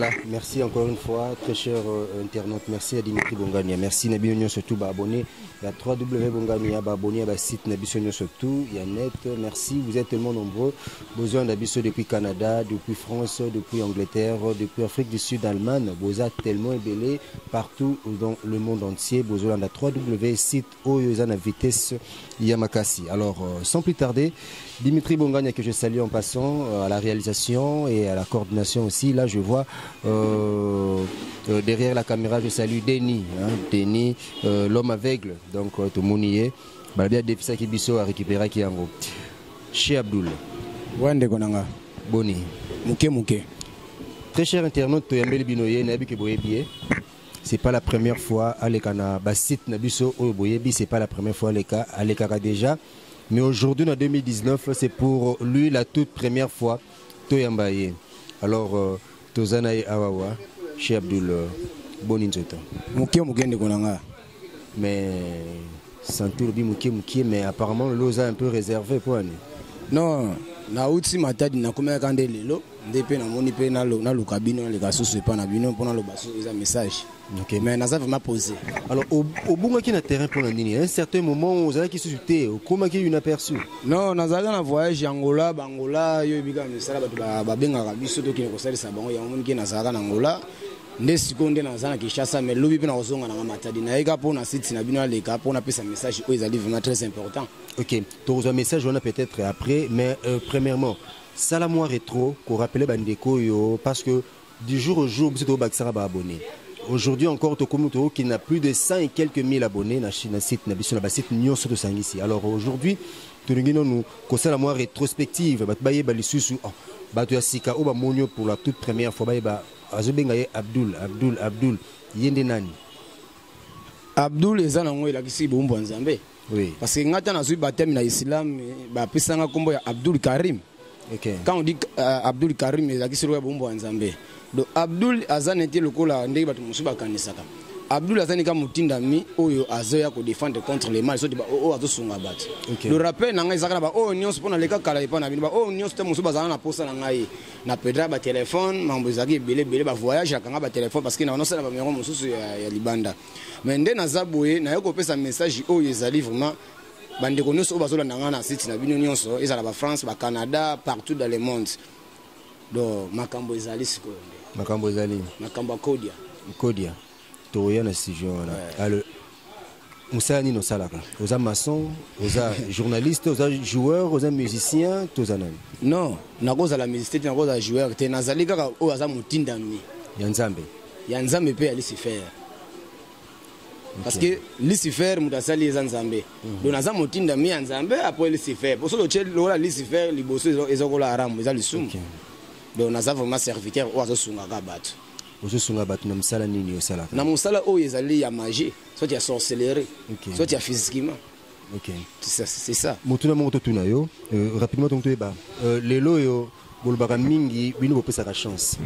Voilà, merci encore une fois, très cher internaute. Merci à Dimitri Bongania. Merci na bino surtout ba abonné. Il y a 3W Bongania, ba abonné à site na biso surtout. Il y a net. Merci, vous êtes tellement nombreux. Besoin d'Abisso depuis Canada, depuis France, depuis Angleterre, depuis Afrique du Sud, Allemagne. Boza tellement ebele partout dans le monde entier. Besoin de 3W site oyo eza na vitesse ya makasi. Alors, sans plus tarder, Dimitri Bongania que je salue en passant à la réalisation et à la coordination aussi. Là, je vois derrière la caméra, je salue Denis, hein, Denis, l'homme aveugle. Donc, tout le monde y est. Balabia Defisa qui biso a récupéré qui yango. Chez Abdoul. Wande konanga. Boni. Muke muke. Très cher internaute, Toyambeli Binoye, nayebi ke boyebi. C'est pas la première fois aleka na ba site na biso oyo boyebi, c'est pas la première fois aleka, alekaka déjà. Mais aujourd'hui, en 2019, c'est pour lui la toute première fois toyamba ye. Alors, tozana ye awawa chez Abdoul, boni nzoto. Muke muke ndeko na nga. Mais santour bi muke muke, mais apparemment l'oza un peu réservé pour année. Non, nauti Matadi nakomaka nde lelo nde pe namoni pe naluka bino naleka susu epa na bino mpona loba susu eza message. Ok. Mais naza vraiment posé. Alors, obungaki na terrain mpona nini? À un certain moment, ozalaki susu te, okomaki inaperçu. Non, nazalaki na voyage ya Angola, ba Angola, yo ebika misala bato babengaka biso tokende kosalisa bango, yango moni ke nazalaka na Angola. Nde sikoyo nde naza na Kinshasa, mais lobi mpe nakozonga nanga Matadi. Nayeka mpo na site na bino aleka mpo napesa message oyo ezali vraiment très important. Ok, tokozwa message wana peut-être après, mais premièrement, sala mwa rétro korappeler bandeko oyo, parce que du jour au jour biso tobakisaka baabonné. Aujourd'hui encore tokomi tokoki na plus de 100 et quelques mille abonnés na site na biso, na basite nyonso tosangisi. Alors aujourd'hui tolingi nanu kosala mwa rétrospective, bato bayeba lisusu, oh, bato ya sika oyo bamoni yo pour la toute première fois, bayeba azobenga ye Abdoul, Abdoul, Abdoul, ye nde nani? Abdoul eza nango elakisi bombo ya Nzambe. Parce que nga ta nazwi baptême na islam, bapesanga nkombo ya Abdoul Karim. Quand on dit Abdoul Karim, ezalaki lokola bombo ya Nzambe. Donc Abdoul aza neti lokola ndenge bato mosusu bakanisaka. Abdoul aza nika motindami oyo azoya kodéfendre contre le mal, soki oyo azosunga bato. Le rappel na ngai ezalaka na baoyo nyonso mpo naleka kala epa na bino, baoyo nyonso te mosusu bazala na posa na ngai na pedra batelefone, makambo ezalaki ebele ebele, bavoyage akanga batelefone parce que na nosala bamero mosusu ya libanda. Mais nde naza boye, naye kopesa message oyo ezali vraiment bandeko nyonso oyo bazolanda ngai na site na bino nyonso, ezala baFrance, baCanada, partout dans le monde. Donc makambo ezali sikoyo nde. Makambo ezali. Makambo ya Kodia. Kodia, toya na sujet wana. Alors, mosala nini osalaka? Oza maçon, oza journaliste, oza joueur, oza musicien, toza nani? Non, nakozala musicien te, nakozala joueur te, nazali kaka oyo aza motindami. Ya Nzambe. Ya Nzambe mpe ya Lucifer, parce que Lucifer moto asali eza Nzambe. Donc naza motindami ya Nzambe après Lucifer, po soki otie lokola Lucifer liboso, eza kola aramu, eza lisumu. Donc naza vraiment serviteur oyo azosungaka bato. Ozosunga bato na mosala nini osalaka? Na mosala oyo ezali ya magie, soit ya sorcellerie, soit ya physiquement. C'est ça, c'est ça. Motuna moko totuna yo rapidement, tongo toyeba lelo oyo bolobaka mingi, bino bopesaka chance,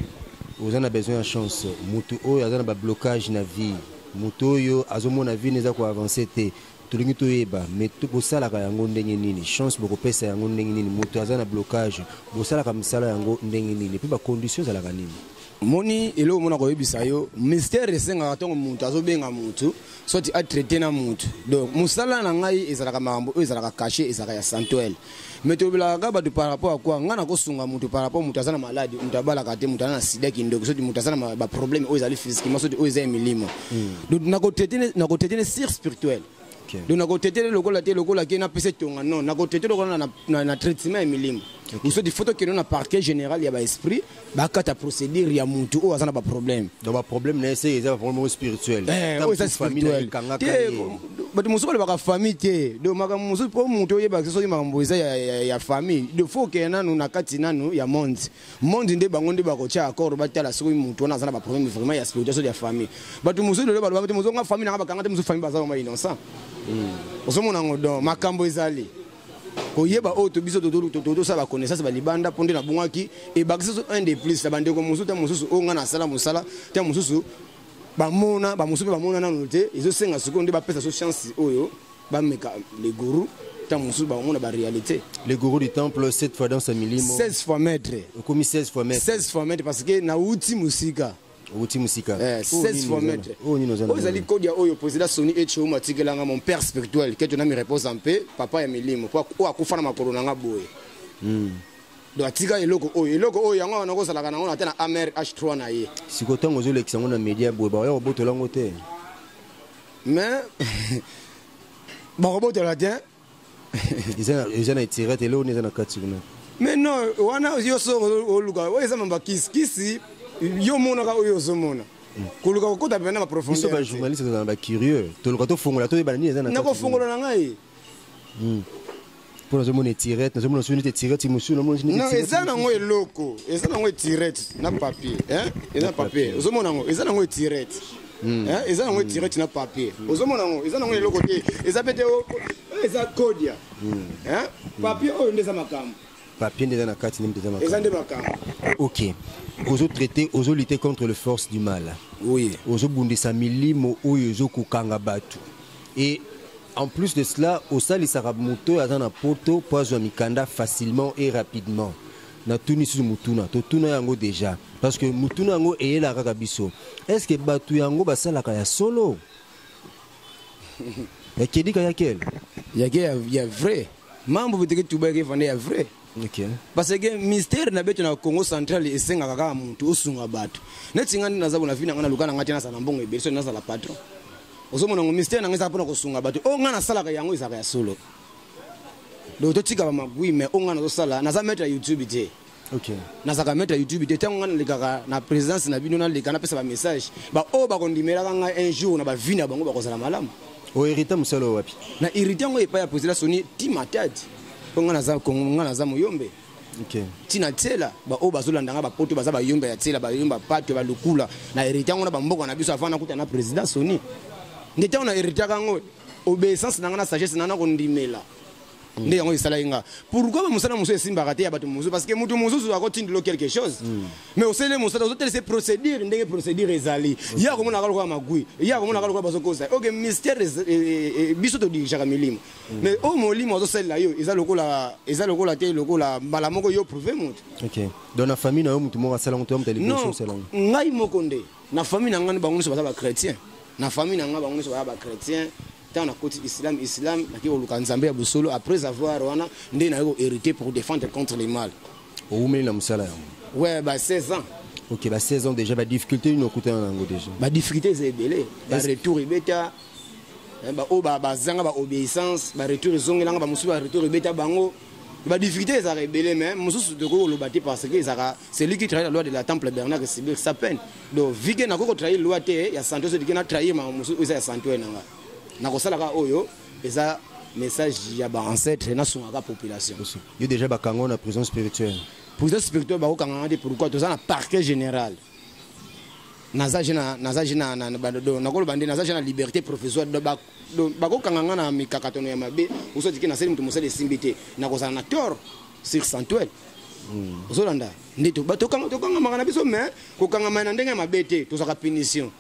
oza na besoin ya chance, motu oyo aza na bablocage na vie, motu oyo azomona vie eza koavance te, tolingi toyeba mais bosalaka yango ndenge nini? Chance bokopesa yango ndenge nini? Moto aza na blocage, bosalaka mosala yango ndenge nini? Mpe bacondition ezalaka nini? Moni eloko mona koyebisa yo, mystère esengaka ntongo moto azobenga motu soki atraite na motu. Donc mosala na ngai ezalaka makambo oyo ezalaka caché, ezalaka ya sanctuel, mais tolobelaka kaka bato par rapport à quoi ngai nakosunga motu, par rapport moto aza na maladi, moto abalaka te, moto aza na sida, kindoki, soki moto aza na baproblème oyo ezali physiquement, soki oyo eza ya milimo. Donc nakotraite ne sur spirituel. Donc nakotraite lokola te lokola ke napesa etonga, non, nakotraite lokola na traitement ya milimo. Soki faut tokende na parquet général ya baesprit, bakata procédure ya mutu oyo aza na baproblème. Donc baproblème na ye se eza baproblème spirituel? Oyo eza spirituel te. Bato mosusu balobaka famille te. Donc makambo mosusu, mpo motu oyebaka soki makambo eza ya famille, de faut okende nanu na kati nanu ya monde nde bango nde bakotia accord, batala soki motu wana aza na baproblème vraiment ya spirituel, soki ya famille. Bato mosusu lelo balobaka te, mosu nga famille nanga bakanga te, mosusu famille baza vraiment innocent, ozomona yango. Donc makambo ezali koyeba oyo to biso tosala baconnaissance balibanda, mpo nde nabungaki ebakisi so un de plus na bandeko mosusu te, mosusu oyo ngai nasala mosala te, mosusu bamona, bamosusu mpe bamona nanu te. Ezosenga sikoyo nde bapesa so chance oyo bameka le gourou. Ntango mosusu bakomona baréalité. Le gourou du temple, 7 fois dans sa milimo. 16 fois maître. Okomi 16 fois maître. 16 fois maître parce que nauti mosika. Outi mosika. 16 fois maître. Oyo nini oza na Oyo ezali kodia oyo président Soni Echoma atikelanga, mon père spirituel, que tonami repose en paix, papa ya milimo, po oyo akufa na makolo na nga boye. Donc atika eloko oyo, eloko oyo yango wana kozalaka nango na te na Amer H3 na ye. Sikoyo ntango ozolekisa yango na média boye, baoya kobotola yango te? Mais bakobotola te. Eza na etirete, eloko nini eza na kati kuna? Mais non, wana yo so oluka oyo eza mamba kisikisi, yo omonaka oyo ozomona, koluka kokota mpena Biso baprofondeur. Bajournaliste tozala na bacurieux, toluka tofongola, toyebana nini eza na kati. Nakofongola na ngai. Mpo nazomona etirete, nazomona soki neti etirete mosusu, namona soki neti Non, etirete eza nango eloko, eza nango etirete na papier, hein? Eza na papier, ozomona yango, eza nango etirete, hein? Eza nango etirete na papier, ozomona yango, eza nango eloko te, eza pe te oyo eza kodia, hein? Papier oyo nde eza makambo. Papier nde eza na kati, nde moto eza Eza nde makambo. Makambo. Ok, ozotraite, ozolutte contre le force du mal. Oui. Ozobundisa milimo oyo ezokokanga bato, et en plus de cela osalisaka moto oyo aza na poto mpo azwa mikanda facilement et rapidement. Natuni susu motuna, totuna yango déjà, parce que motuna yango eyelaka kaka biso: est ce que bato yango basalaka ya solo yakedika yakele? Yake ya vrai, mambo biteke tuba yake fande ya vrai. Parce que mystère na beto na Congo Central esengaka kaka motu osunga bato. Neti nga nde naza bona vi na nga, naluka na nga te nazala na mbongo ebele, so nazala patron. Ozomona ngo, mystère na nga ezaka mpona kosunga bato. Oyo nga nasalaka yango ezalaka ya solo. Donc totika bamagwi, mais oyo nga nazosala, naza maître ya YouTube te. Nazalaka maître ya YouTube te. Ntango nga nalekaka na présidence na bino, naleka napesa bamessage, baoyo bakondimelaka ngai, un jour na bavi na bango bakozala malamu. Oherita mosala oyo wapi? Na hérité yango epai ya président Soni ti Matadi, mpo nga naza Kongo, nga naza moyombe. Ntina tiela baoyo bazolanda nga, bapoto baza bayombe ya tiela, bayombe bapato balukula. Na hérité yango na bamboka na biso avant nakuta na président Soni. Nde ntango na héritaka yango, obéissance na nga na sagesse na nga na kondimela nde yango esalaki nga. Pourquoi bamosala mosusu esimbaka te ya bato mosusu? Parce que moto mosusu akotindelo quelque chose, mais osali mosala, ozotelesa procédure ndenge procédure ezali, ye akomonaka lokola magwi, ye akomonaka lokola bazokosa. Ok, mystère biso todirigeaka milimo, mais oyo molimo azosalela yo eza lokola, eza lokola te, lokola mbala moko yo prouve moto. Ok, donc na famille na yo motu moko asala yango to ya moto ya liboso? Non. Osala yango? Ngai moko nde. Na famille na ngai bango nyonso baza bachrétien. Na famille na ngai bango nyonso baza bachrétien. Ntango nakoti islam, islam naki koluka Nzambe ya bosolo. Après avoir wana nde naye kohérité pour défendre contre le mal. Owumeli na mosala yango? Ouais, ba 16 ans. Ok, ba 16 ans déjà. Badifficulté nini okutana na yango déjà? Badifficulté eza ebele. Baretour ebeta baoyo bazanga baobéissance, baretour ezongelanga bamosusu, baretour ebeta bango. Badifficulté ezalaka ebele, mais mosusu tokoki koloba te, parce que ezalaka celui qui trahit la loi de la temple Bernard subir sa peine. Donc vu que nakoki kotrahir loi te ya santé, soki na trahir makambo mosusu oyo eza ya santé oyo na nga, nakosalaka oyo eza message ya baancêtre, nasungaka population. Yo déjà bakango na prison spirituelle? Prison spirituelle bakokanganga te. Pourquoi? Toza na parquet général. Naza je na naza je na nakoloba nde naza je na liberté provisoire. Donc bakokanga nga na mikakatono ya mabe osotiki nasali moto mosala esimbi te, nakozala na tort sur sanctuel. Ozolanda nde tokangamaka na biso, mais kokangama na ndenge ya mabe te, tozwaka punition.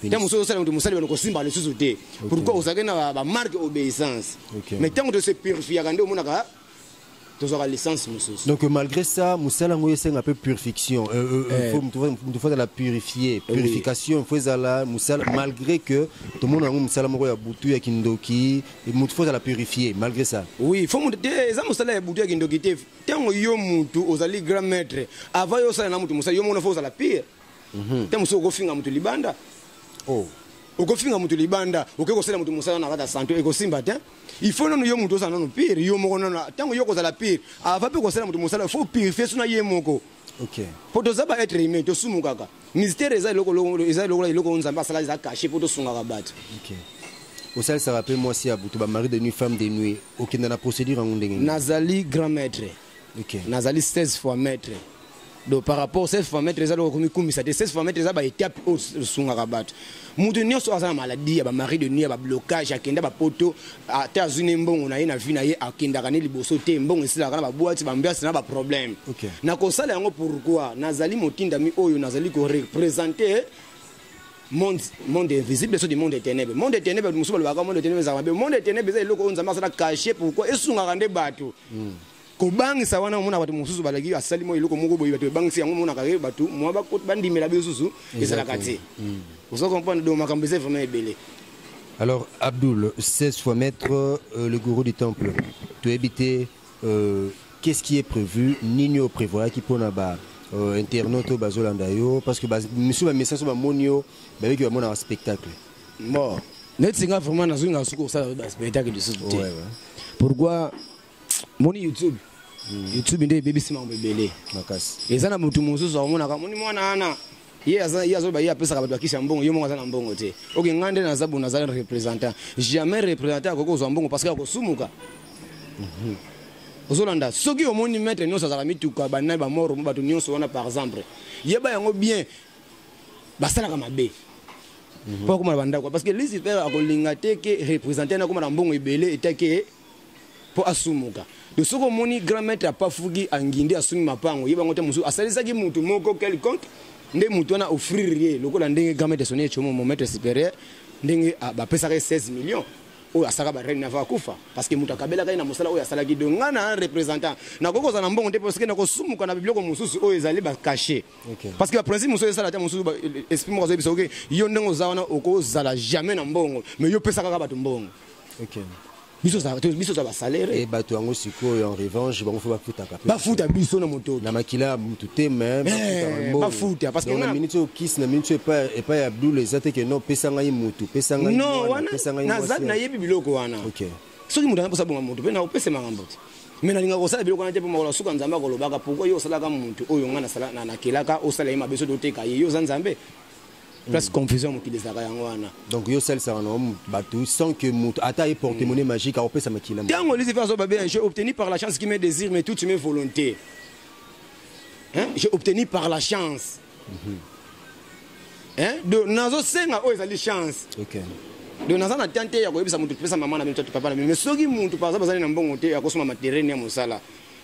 Ntango mosusu osala moto mosali, bano kosimba lisusu te. Pourquoi? Ozalaki na bamarque obéissance. Mais ntango tose purifiaka nde omonaka tozwaka licence mosusu. Donc malgré ça, mosala yango esenga mpe purification. Faut motu faut azala purifié, purification faut ezala mosala, malgré que tomona yango mosala moko ya butu ya kindoki, motu faut azala purifié malgré ça. Oui, faut motu te, eza mosala ya butu ya kindoki te. Ntango yo mutu ozali grand maître, avant yo osala na mutu mosala, yo mona faut ozala pire te. Mosusu okofinga mutu libanda. Okofinga mutu libanda, okoki kosala mutu mosala na kati ya santo, ekosimba te. Il faut nano yo mutu ozala nano pire, yo moko nano. Ntango yo kozala pire, avant mpe kosala mutu mosala, faut purifie so na ye moko. Po toza ba être humain, tosumukaka. Mystère eza eloko, eza eloko, eloko oyo Nzambe asala eza caché mpo tosungaka bato. Ok, osalisaka mpe mwasi ya butu, bamari de nuit, femme de nuit, okenda na procédure yango ndenge nini? Nazali grand maître. Nazali 16 fois maître. Donc par rapport 16 fois maître, eza loko komikumisa te. 16 fois maître eza baétape oyo osungaka bato. Moto nyonso aza na maladie ya bamari de nuit, ya bablocage, akenda bapoto, ate azwi ne mbongo na ye na vie na ye, akendaka ne liboso te, mbongo esilaka na babwati, bambiasi na baproblème. Nakosala yango. Pourquoi? Nazali motindami oyo nazali koreprésente. Monde, monde invisible, so du monde ténèbres. Monde ténèbres, mosusu balobaka monde ténèbres ezalaka mabe. Monde ténèbres eza eloko oyo Nzambe asala caché. Pourquoi esungaka nde bato? Kobangisa wana, omona bato mosusu balaki asali mwa eloko moko boye, bato ebangisi yango, omonaka ke bato mwa bandimela biso susu ezalaka te. Ozo comprendre? Donc makambo eza vraiment ebele. Alors Abdoul, 16 fois maître, le gourou du temple, toyebi te qu'est-ce qui est prévu, nini oprévoyaki mpona ba internaute oyo bazolanda yo, parce que misu bamessage oyo bamoni yo, babeki bamonaka spectacle. Bon, neti nga vraiment nazonga soki kosala baspectacle lisusu te. Pourquoi? Moni YouTube, YouTube nde ebebisi makambo ebele. Makasi. Eza na motu mosusu akomonaka, moni mwana wana, ye ye azoba, ye apesaka bato bakisi ya mbongo, ye moko aza na mbongo te. Ok, nga nde naza bo, naza représentant. Jamais représentant akoki kozwa mbongo parce que akosumuka. Ozolanda, soki omoni maître nyonso azalaka mituka, banani, bamoro, bato nyonso wana, par exemple, yeba yango bien, basalaka mabe mpo akóma na bandako, parce que Lucifer akolinga te ke représentant akóma na mbongo ebele etake mpo asumuka. Donc soki omoni grand maître apafuki, angindi, asumi mapango, yebango te mosusu asalisaki mutu moko quelconque, nde mutu wana offrir ye lokola ndenge grand maître Soni Echomo, mon maître supérieur, ndenge bapesaka ye 16 millions oyo asalaka barene ava akufa, parce que moto akabelaka ye na mosala oyo asalaki. Donc ngai na représentant nakoki kozala na mbongo te, parce que nakosumuka na biloko mosusu oyo ezali bacaché, parce que baprincipe mosusu esala te. Mosusu esprit moko azoyebisa: oke, yo ndenge oza wana, okozala jamais na mbongo, mais yo opesa kaka bato mbongo. Biso oza basalaire. E bato yango sikoyo, en revanche, bango fo bafutaka. Bafuta biso na moto. Na makila ya mutu te, mais bafuta parce que na minute oyo kisi, na minute oyo epai ya Abdul, eza te ke non, pesa ngai mutu, pesa ngai. Non, wana naza nayebi biloko wana. Soki moto aza mposa bonga motu mpe na opesa makambo te, mais nalingaka kosala biloko wana te, mpo makolo suka Nzambe akolobaka: pourquoi yo osalaka motu oyo ngai nakelaka, osala ye mabe? Soki oteka ye, yo oza Nzambe? Place confusion mokili ezalaka yango wana. Donc yo osalisaka na bato sans que moto ata ye porte-monnaie magique akopesa makila. Ntango Lucifer azoba bien: j'ai obtenu par la chance qui me désire, mais toutes mes volontés, hein? J'ai obtenu par la chance, hein? Donc nazosenga oyo ezali chance. Donc naza na temps te ya koyebisa motu pesa mama na bino to papa na bino. Mais soki motu par exemple azali na mbongo te ya kosomba materene ya mosala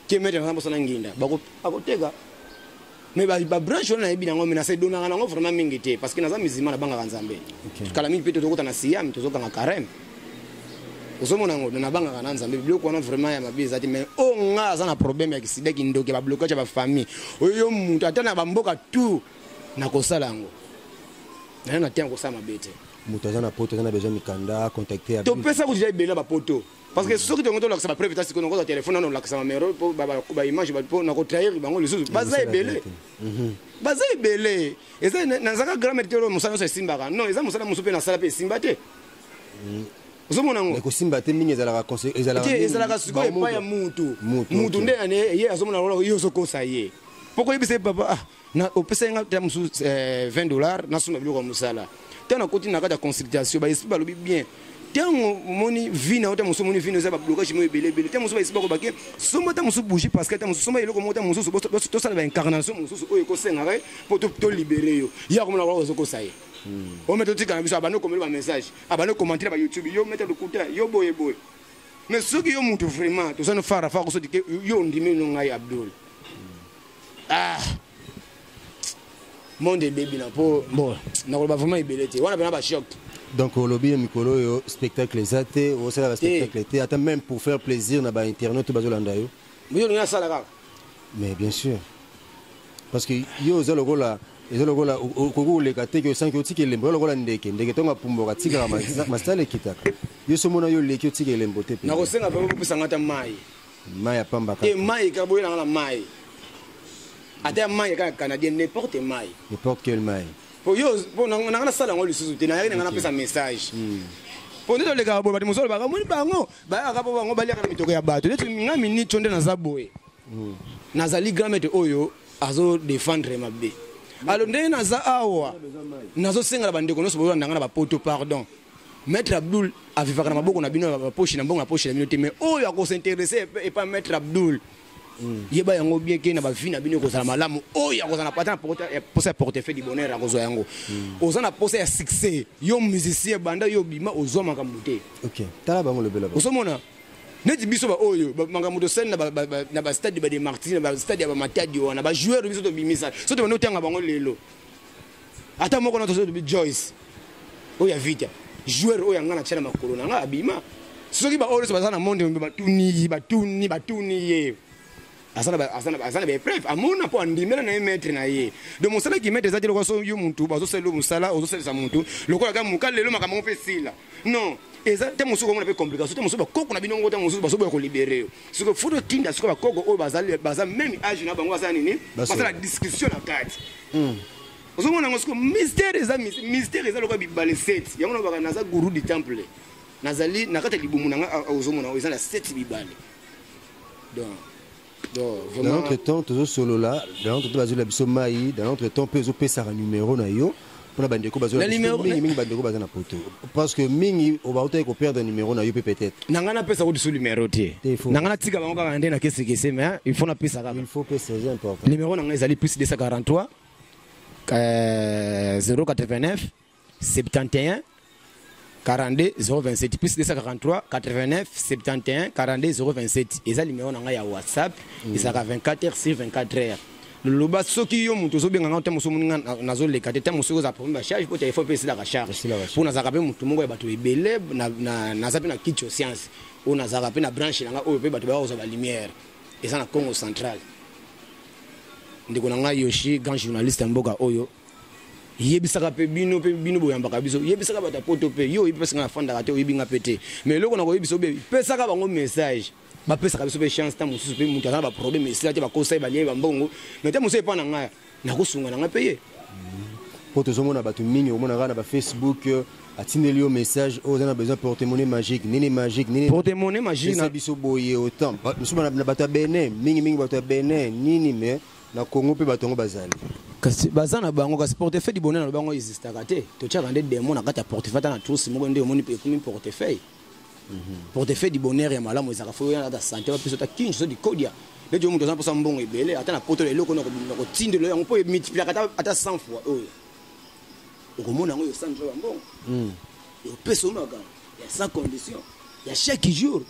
ke maître naza mosala nginda, bakoteka. Mais babranche wana nayebi nango, mais nasedonaka nango vraiment mingi te, parce que naza musulman, nabangaka Nzambe. Kala mingi mpe tozokota na siam, tozokanga carême, ozomona yango, nabangaka na Nzambe. Biloko wana vraiment ya mabe eza te. Mais oyo nga aza na problème ya kisida, kindoki, bablocage ya bafamille, oyo yo motu ata na bamboka tout, nakosala yango naye na te, kosala mabe te. Moto aza na poto, aza na besoin mikanda, contacter. Topesa kutu ebele na bapoto, parce que soki tongo tolakisa bapreuve ta sikoyo, nakozwa telefone wana, olakisa bamero mpo baimage mpo nakotrahir bango lisusu. Baza ebele, baza ebele. Eza nazalaka grand maître te oyo mosala nyonso esimbaka. Non, eza mosala mosusu mpe nasala mpe esimba te. Ozomona yango. Ekosimba te mingi, ezalaka te. Ezalaka sikoyo epai ya mutu, mutu nde ye azomona ye ozokosa ye, mpo koyebisa ye: papa, ah, opesa ye nga ta mosusu 20 $, nasomba biloko ya mosala. Ntango nakoti na kati ya consultation, baesprit balobi bien: ntango omoni vi na yo, ta mosusu omoni vi na eza bablocage mo ebele ebele, ta mosusu baesprit bakobake: somba ta mosusu bougie, parce que ta mosusu somba eloko moko, ta mosusu tosala baincarnation mosusu oyo ekosengaka mpo tolibérer yo. Ye akomona kaka ozokosa ye. Omete otika na biso, abandi okomeli bamessage, abandi okomantire baYouTube: yo maître lokuta, yo boye boye. Mais soki yo mutu vraiment toza no fara fara kosoti ke yo ondimi no ngai Abdul, ah, monde ebebi na mpo. Bon, nakoloba vraiment ebele te, wana mpena bachoc. Donc olobi mikolo oyo spectacle eza te, osala baspectacle te, ata même pour faire plaisir na bainternet oyo bazolanda yo? Yo olingi asala kaka? Mais bien sûr, parce que yo oza lokola, eza lokola okoki koleka te ke osanki otika elembo. Oza lokola ndeke, ndeke ntongo apumbwaka atikaka masala ekitaka. Yo so mona yo oleki, otika elembo te. Nakosenga mpe bopesanga ata mai. Mai ya pamba? Te, mai kaka boyelanga na mai, ata ya mai kaka canadien, n'importe mai. N'importe quel mai. Po yo, po nanga nasala yango lisusu te, nayaki nanga napesa message, po nde tolekaka boye, bato mosusu balobaka: moni bango bayaka mpo bango baliaka na mitoko ya bato. Neti nga miniti nde naza boye, nazali grand maître oyo azodéfendre mabe. Alors ndenge naza awa, nazosengela bandeko nyonso boyola nanga na bapoto, pardon, maître Abdul avivaka na maboko na bino, bapoche na mbongo na poche na bino te. Mais oyo akosinteresse epa maître Abdul, yeba yango bien ke na bavi na bino ekozala malamu. Oyo akozala na pata na posa ya portefeuille du bonheur, akozwa yango. Oza na posa ya succès, yo musicien, banda yo obima, ozwa makambo te. Ok, tala bango, lobela bango. Ozomona neti biso baoyo makambo tosali na bastade ba des Martyrs, na bastade ya bamatadi wana, bajoueur biso tobimisa so tobandi otanga bango lelo. Ata moko na tozo Joyce oyo ya Vita, joueur oyo nga na tia na makolo na nga abima. Soki ba oyo baza na monde batuni batuni batuni ye. Aza na baépreuve, amona mpo andimela na ye maître na ye. Donc mosala ki maître eza te lokola so yo mutu bazosalela yo mosala, ozosalisa mutu lokola kaka moka lelo makambo yango mpe esila. Non, eza te. Mosusu komona mpe complication te, mosusu bakoko na bino ngo te, mosusu bazoboya kolibérer yo. Soki faut totinda sikoyo bakoko oyo bazali baza même âge na bango, baza nini, basala discussion na kati. Ozomona yango sikoyo mystère, eza mystère, eza lokola bibale 7. Yango nabaka naza gourou du temple, nazali na kati ya libumu na nga. Ozomona eza na 7 bibale. Donc dans notre temps tozosolola, dans notre temps bazola biso mai, dans notre temps mpe ozopesaka numéro na yo mpona bandeko bazola mingi mingi, bandeko baza na poto, parce que mingi obautaki koperdre numéro na yo mpe peut-être. Na ngai napesa ko lisu numéro te, na ngai natika bango kaka nde nakesekese, mais il faut napesa kaka. Il faut pesa, c'est important. Numéro na ngai ezali plus 243 089 71 42 027, plus 243 89 71 42 027. Eza numéro na ngai ya WhatsApp. Ezalaka 24 heures sur 24 heures. Loba soki yo moto ozobenga nga te, mosu omoni nga nazoleka te te, mosuki ozala problème ya charge, po telefone mpe esilaka charge, mpo nazalaka mpe motu moko ya bato ebele. Naza mpe na kitio science oyo, nazalaka mpe na branche na nga oyo mpe bato baya kozwa balumière, eza na Congo Central. Ndeko na ngai Yoshi, grand journaliste ya mboka oyo, yebisaka mpe bino, mpe bino boyambaka biso, yebisaka bato ya poto mpe. Yo oyebi mpesi nga nafandaka te, oyebi nga mpe te, mais eloko na koyebisa obe, pesaka bango message, bapesaka biso mpe chance. Ta mosusu mpe moto aza na baproblème esila te, bakosa ye, balie bambongo, mais ta mosusu epa na ngai, nakosunga na ngai mpe ye. Mpo tozomona bato mingi, omona kaka na bafacebook, atindeli yo message oyo oza na besoin porte-monnaie magique, nini magique, nini. Porte-monnaie magique. Na biso boye autant mosusu na bato ya Benin, mingimingi bato ya Benin nini, mais na Congo mpe bato yango bazali. Kasi baza na bango, kasi portefeuille du bonheur na bango existaka te. Totiaka nde démon na kati ya portefeuille, ata na trousse moko nde omoni mpe ekomi portefeuille. Portefeuille du bonheur ya malamu ezalaka fo oya na santé, bapesa ata kingi so dikodia neti yo moto aza mposa mbongo ebele, ata na poto eloko na kotindelo yango mpo emultipliaka ata 100 fois oyo okomona yango, yosanjo ya mbongo opesa yo makambo ya sans condition ya chaque jour.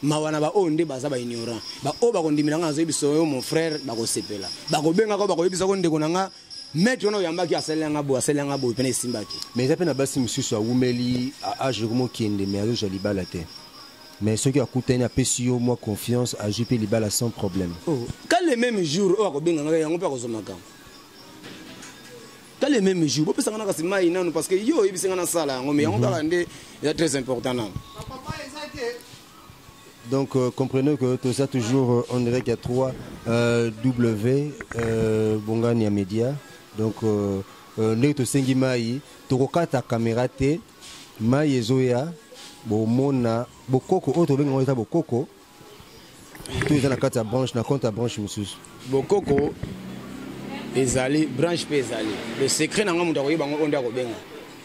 Mawa na baoyo nde baza baignorant, baoyo bakondimela nga, nazoyebisa yo mon frère, bakosepela, bakobengaka, bakoyebisa ko ndeko na nga maître wana oyambaki asali yanga boye, asali yanga boye, mpena esimbaki. Mais eza mpe na basi mosusu awumeli age komokende, mais azozwa libala te, mais soki akutani, apesi yo mwa confiance, azwi mpe libala sans problème. Oh, ka le même jour oyo akobenga ngai yango mpe akozwa makambo ka le même jour. Bopesanga na kasi mai nanu, parce que yo oyebisi nga nasala yango, mais yango kaka nde eza très important nanu. Donc, comprenez que tout ça toujours en direct à 3 W Bongania Media. Donc, ndenge tosengi mai, tokokata caméra te, mai ezoya, bomona bokoko oyo tobenga yango eza bokoko to eza na kati ya branche, na compte ya branche mosusu. Bokoko ezali branche mpe ezali le secret na nga. Moto akoyeba yango oyo nde akobenga.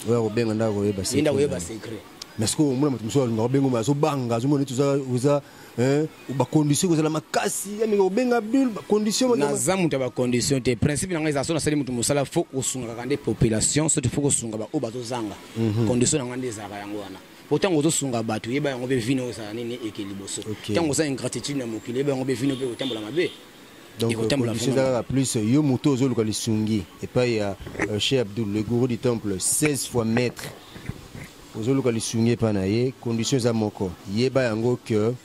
Oyo akobenga nde akoyeba. Ye nde akoyeba secret. Mais sikoyo omona moto mosusu alingaka obenga, me azobanga, azomona neti oza bacondition kozala makasi, ameka kobenga Abdul, bacondition. Naza moto ya bacondition te. Principe na ngai eza so nasali moto mosala, fo kosunga kaka nde population, soki fo kosunga baoyo bazozanga. Condition na ngai nde ezalaka yango wana, po ntango ozosunga bato, yeba yango mpe vino oyo ezala nini eke liboso. Ntango oza ingratitude na mokili, yeba yango mpe vino mpe kotambola mabe. Donc condition eza kaka plus yo moto ozoluka lisungi epai ya Cheikh Abdul, le gourou du temple, 16 fois maître, ozoluka lisungi epai na ye, condition eza moko. Yeba yango ke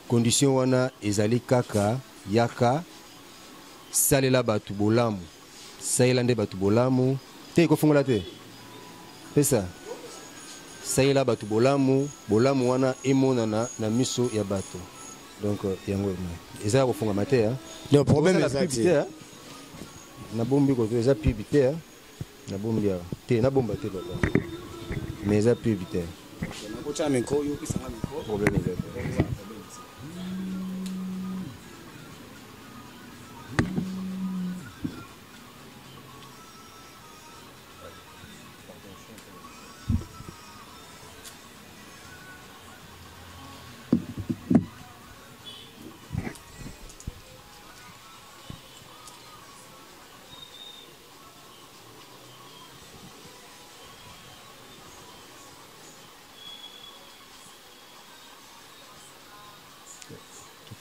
condition wana ezali kaka yaka salela bato bolamu, salela nde bato bolamu te, ekofungola te, pesa, salela bato bolamu, bolamu wana emonana na miso ya bato. Donc yango eza ya kofungama te. Donc problème eza te. Nabombi koto, eza pub te, nabombi awa te, nabomba te papa, mais eza pub te. Nakotya micro, yo opesanga micro. Problème eza te.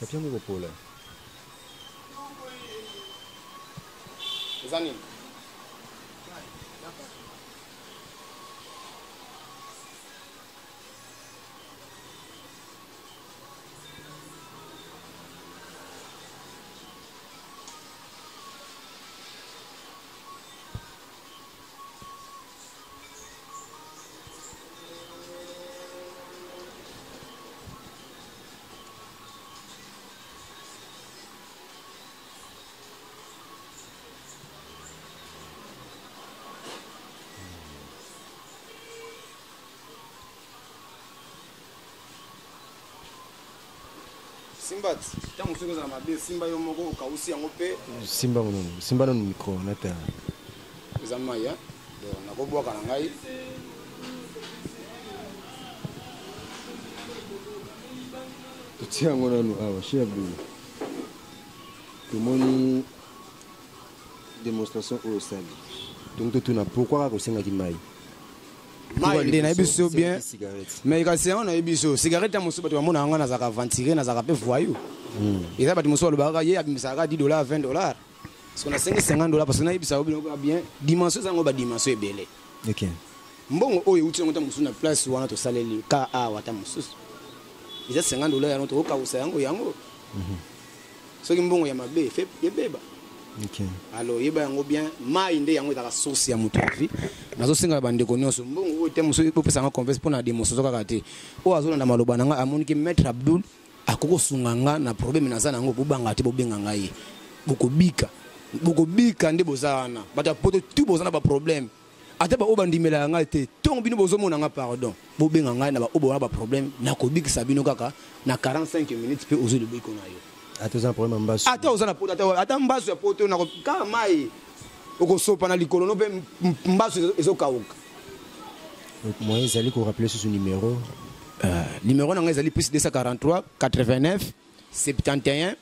Papier yango kopola. Eza nini? Simba ntango soki ozala mabe, simba yo moko, okausi yango mpe. Simba nanu, simba nanu micro nata. Eza mai, donc nakobwaka na ngai. Totia yango nanu awa. Cheikh Abdul, tomoni démonstration oyo osali. Tongi totuna pourquoi kaka osengaki mai? Mai nde nayebi so bien, mais kasi yango nayebi so cigarette ya mosusu, bato bamona yango, nazalaka aventurier, nazalaka mpe voyou. Eza bato mosusu balobaka ye abimisaka 10 $, 20 $, parce que nasengi 50 $, parce que nayebisa yo biloko bien, dimension eza yango, badimension ebele. Mbongo oyo euti yango ta mosusu na place wana tosaleli ka awa, ta mosusu eza 50 $ yango, tokokawusa yango yango. Soki mbongo ya mabe ebeba. Alors yeba yango bien, mai nde yango ezalaka source ya moto ya vie. Nazosengela bandeko nyonso, mbongo oyo te mosusu opesanga confiance mpo na démonstration kaka te. Oyo azolanda maloba na ngai, amoniki maître Abdul akoki kosunga nga na problème naza nango, bobanga te, bobenga ngai, bokobika, bokobika. Nde boza wana, bato ya poto tu boza na baproblème, ata baoyo bandimelaka ngai te, ntongo bino bozomona nga, pardon, bobenga ngai na baoyo bona baproblème, nakobikisa bino kaka na 45 minutes mpe ozwi lobiko na yo. Ata oza na problème ya mbasu? Ata oza na poto, ata mbasu ya poto, kaka mai okosopa na likolo no mpe mbasu ezokauka. Moyen ezali korappeler susu numéro? Numéro na ngai ezali plus 243 89 71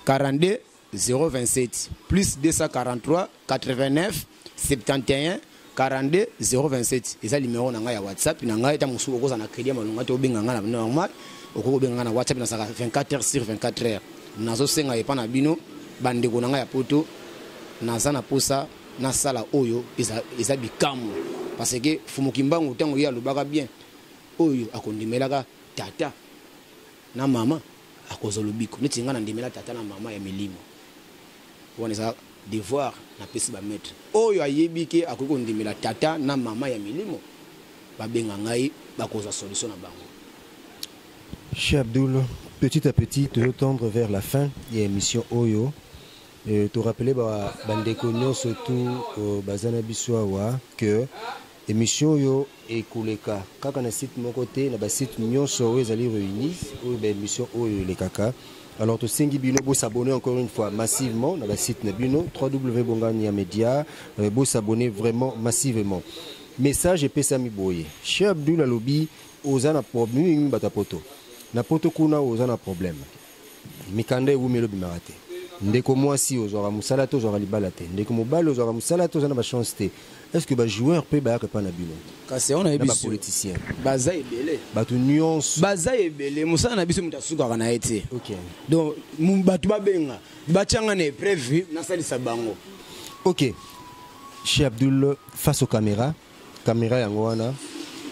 42 027, plus 243 89 71 42 027. Eza numéro na ngai ya WhatsApp na ngai. Ta mosusu okozala na crédit ya malonga te, obenga ngai na normal, okoki kobenga ngai na WhatsApp. Nazalaka 24 heures sur 24 heures. Nazosenga epa na bino, bandeko na ngai ya poto, naza na posa nasala oyo eza, eza bikamwa, parce que Fumuki Mbangu, ntango ye alobaka bien, oyo akondimelaka tata na mama akozwa lobiko. Neti ngai nandimela tata na mama ya milimo wana, eza devoir napesi bamaître. Oyo ayebi ke akoki kondimela tata na mama ya milimo, babenga ngai, bakozwa solution na bango. Cheikh Abdul, petit à petit tozotendre vers la fin ya émission oyo. Torappeler bandeko nyonso tu baza na biso awa que émission oyo ekoleka kaka na site moko te, na basite nyonso oyo ezali réunis, oyo baémission oyo elekaka. Alors tosengi bino bosabonner encore une fois massivement na basite na bino, 3W Bongani ya Média. Bosabonner vraiment massivement. Message epesami boye: Cheikh Abdul alobi oza na problème mingi, bato ya poto, na poto kuna, oza na problème, mikanda ewumeli obimaka te, ndeko mwasi ozwaka mosala te, ozwaka libala te, ndeko mobali ozwaka mosala te, oza na bachance te. Est ce que bajoueur mpe bayaka epa na bino? Kasi yango nayebi. Na bapoliticien? Baza ebele. Bato nyonso? Baza ebele. Mosala na biso, moto asukaka na ye te. Donc bato babenga, batianga na épreuve, nasalisa bango. Ok, Cheikh Abdul, face aux caméras, caméra yango wana,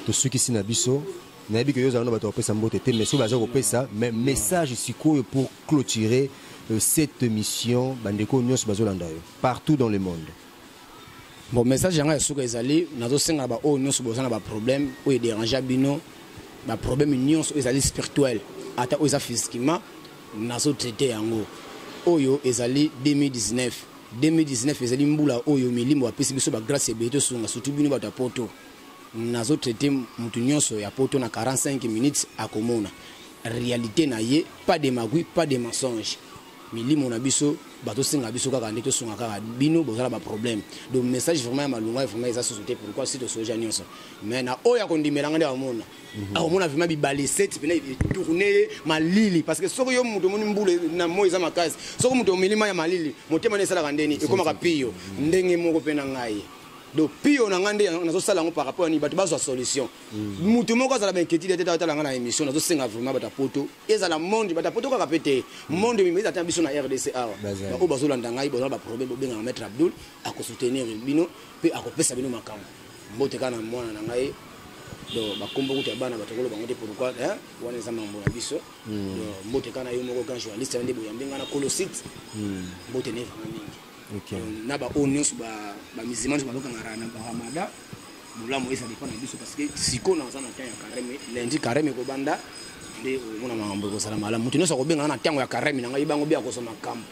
tosukisi na biso. Nayebi ke yo ozala na bato bakopesa mbote te, mais soki baza kopesa, mais message sikoyo pour clôturer cette émission, bandeko nyonso bazolanda yo partout dans le monde. Bon, message yango ya suka ezali, nazosenga baoyo nyonso boza na baproblème oyo edérange bino, baproblème nyonso oyo ezali spirituel, ata oyo eza physiquement, nazotraiter yango. Oyo ezali 2019, 2019 ezali mbula oyo milimo apesi biso bagrâce ebele. Tosunga surtout bino bato ya poto. Nazotraiter motu nyonso ya poto na 45 minutes, akomona réalité na ye. Pas de magouille, pas de mensonge. Milimo na biso batosenga biso kaka nde tosunga kaka bino bozala baproblème. Donc message vraiment ya malunga vraiment eza susu te. Pourquoi si tosoja nyonso, mais na oyo akondimela nga nde akomona, akomona vraiment bibale sept pene tourne ye malili, parce que soki yo moto omoni mbula na moi eza makasi, soki moto omeli mai ya malili, motema nde esalaka ndeni, ekomaka piyo. Ndenge moko mpe na ngai. Donc piyo na ngai nde nazosala yango par rapport ani bato bazwa solution. Motu moko azala bainquiétude te. Tala ngai na émission, nazosenga vraiment bato ya poto, ezala monde, bato ya poto kaka mpe te, monde mima, ezala te na biso na RDC awa, oyo bazolanda ngai, bozala baproblème, bobengaka maître Abdul, akosoutenir bino mpe akopesa bino makambo. Mbote kaka na mwana na ngai. Donc bakombo kutu ya bana, bato koloba bango te. Pourquoi? Wana eza mambo na biso. Donc mbote kaka na yo moko, grand journaliste, nde boyambi ngai na kolo site. Mbote ne vraiment mingi. Na baoyo nyonso, bamusulman nyonso bazokanga na Ramadan, bolamu ezala epa na biso, parce que sikoyo naza na temps ya carême. Lundi carême ekobanda, nde omona makambo ekozala malamu. Moto nyonso akobengaka na ntango ya carême na ngai, bango be akozwa makambo.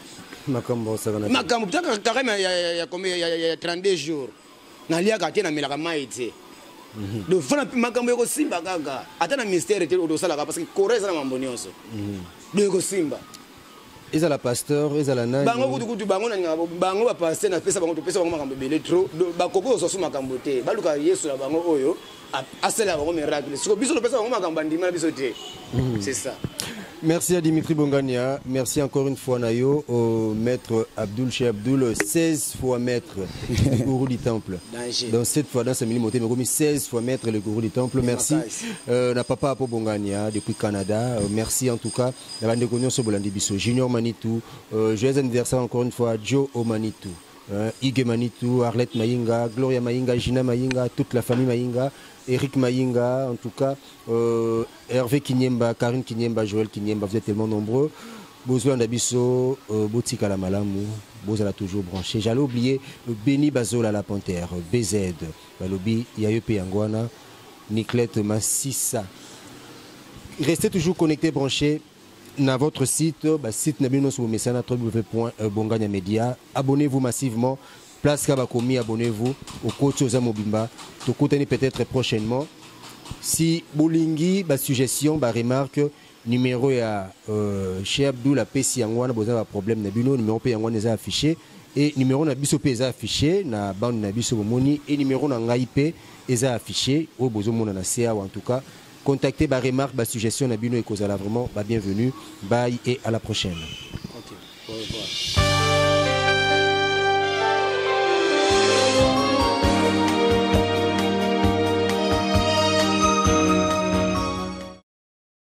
Makambo osakana. Makambo taka carême ya 32 jours, naliaka te, namelaka mai te. Donc fana makambo ekosimba kaka, ata na mystère te otosalaka, parce que Coran eza na mambo nyonso. Donc ekosimba. Ezala pasteur, ezala nani. Bango kutu kutu, bango nalingaka bango bapasteur, napesa bango, topesa bango makambo ebele trop. Bakoki kozwa so makambo te, baluka Yesu na bango oyo asalela bango miracle. Siko biso topesa bango makambo, bandima na biso te, c'est ça. Merci à Dimitri Bongania. Merci encore une fois, Nayo, au maître Abdul Cheikh Abdul, 16 fois maître, le gourou du temple. Danger. Donc, cette fois, dans ce minimum, mais 16 fois maître, le gourou du temple. Merci. Na papa Apo Bongania, depuis Canada. Merci en tout cas. Na bande konyo so bolandi biso. Junior Manitou. Joyeux anniversaire encore une fois, Joe Omanitou. Ige Manitou, Arlette Mayinga, Gloria Mayinga, Gina Mayinga, toute la famille Mayinga, Eric Mayinga, en tout cas, Hervé Kinyemba, Karine Kinyemba, Joël Kinyemba, vous êtes tellement nombreux. Besoin d'Abisso, Botika la Malamu, Bozala toujours branché. J'allais oublier Benny Bazola la Panthère, BZ, Balobi, Yayope Yangwana, Niclette Massissa. Restez toujours connectés, branchés dans votre site, bah, site na bino sur mesana www.bongania media. Abonnez-vous massivement. Place Kabakomi, abonnez-vous au coach Oza Mobimba. Tokutani peut-être prochainement. Si bolingi, ba suggestion, ba remarque, numéro ya chez Abdul apesi yango wana, boza ba problème na bino, numéro pe yango wana eza affiché et numéro na biso pe eza affiché na bande na biso bomoni et numéro na ngai pe eza affiché oyo bozomona na CA. En tout cas, contactez, ba remarque, ba suggestion na bino ekozala vraiment ba bienvenue. Bye et à la prochaine. Ok, au revoir.